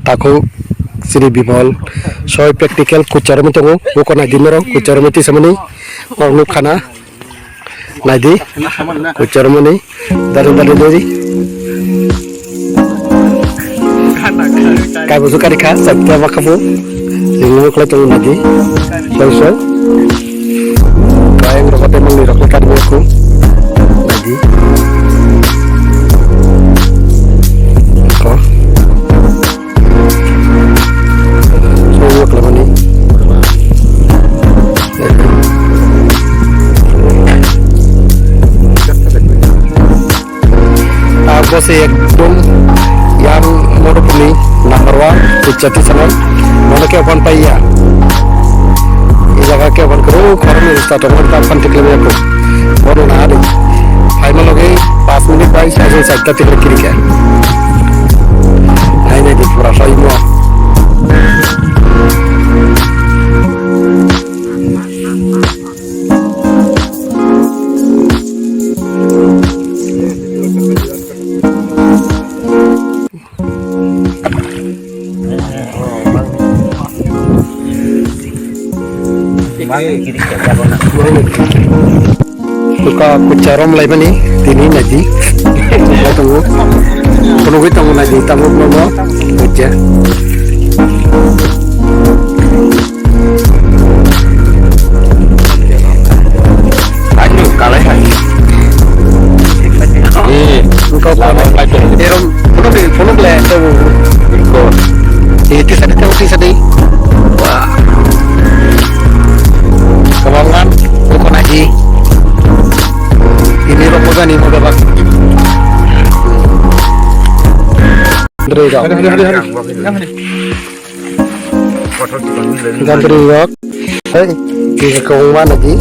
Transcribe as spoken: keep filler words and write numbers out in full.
Takhuk chini Bimol soi practical kuchar wngwi tongo, buko naidi norok kuchar wngwi tisamani norok nukha na. Naidi, kuchormani, dari, dari, dari. Kaibo su kari kha, sakya ma khabu. Ringo khlai tongo naidi. Soi, soi. Bayang rok tei mangni rok kari mo khu. Naidi. Ko. Songwok lamani. Ah, bo se ekdom yang Madhupurni number one picture ti channel. Mane ke opan paiya. I jaga ke opan kuru khoroknwi start opan ta phan tikle ko. Bono na adi. Phaima logi pas minute bai sajeng sajta tikle kirikya. Hai nai di pura sai mo. Tuka kucharom laimani tini naidi. Tongo. Phunugwi tongo naidi, tabuk nono. Kucha. Ayo, kalai hai. Eh, engkau kalai hai. Erom, phunuk di, phunuk le, tahu. Engkau. Eh, tisa di, tahu tisa di. Wah. Kawangan, bukan aji. Ini rokok kan, ini rokok. Dari kau. Gandri rok. Hei, ini kau mana di?